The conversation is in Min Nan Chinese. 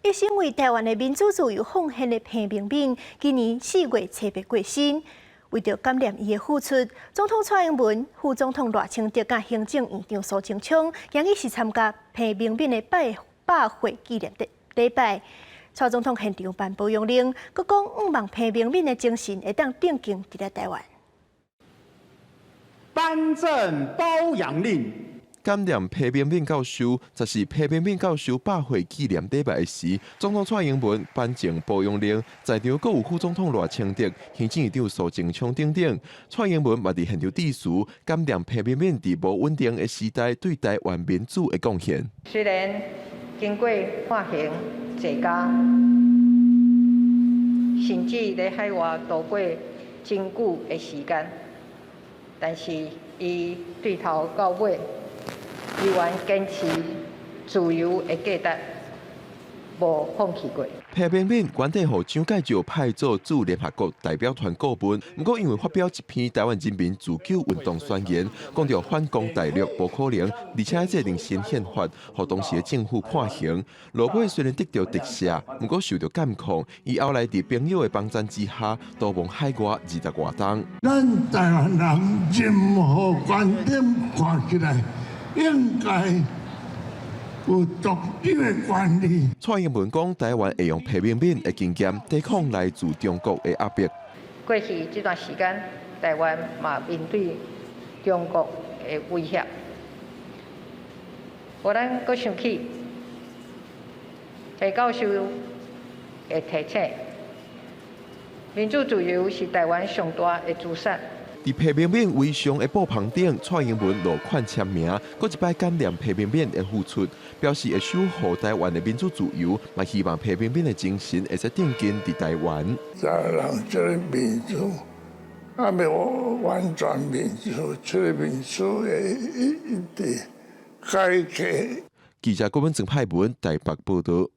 一生為臺灣的民主自由奉獻的彭明敏，今年4月7日過身。為著感念伊的付出，總統蔡英文、副總統賴清德佮行政院長蘇貞昌，今日是參加彭明敏的百歲紀念禮拜。蔡總統現場頒保養令，閣講向望彭明敏的精神會當定根佇咧臺灣。頒贈褒揚令。感念彭明敏教授，就是彭明敏教授百歲紀念禮拜的時，總統蔡英文頒贈褒揚令，在場閣有副總統賴清德、行政院長蘇貞昌等等。蔡英文嘛佇現場致辭，感念彭明敏佇無穩定的時代對臺灣民主的貢獻。雖然經過判刑坐監，甚至佇海外度過真久的時間，但是伊對頭到尾，依然堅持自由的價值，無放棄過。彭明敏原底予蔣介石派做駐聯合國代表團顧問，毋過因為發表一篇台灣人民自救運動宣言，講著反攻大陸無可能，而且制定新憲法，予當時的政府判刑。落尾雖然得著特赦，毋過受著監控，伊後來佇朋友的幫贊之下，逃亡海外20外冬。咱臺灣人任何觀點看起來，應該有獨立的權利。蔡英文講，臺灣會用彭明敏的經驗抵抗來自中國的壓迫。過去這段時間，臺灣嘛面對中國的威脅，予咱閣想起彭教授的提醒：民主自由是臺灣上大的資產。佇彭明敏遺像的布棚頂，蔡英文落款簽名，閣一擺感念彭明敏的付出，表示會守護臺灣的民主自由，嘛希望彭明敏的精神會使定根佇臺灣。臺灣人這个民主，還未完全民主，這个民主會一直改革。記者郭文曾派文台北報道。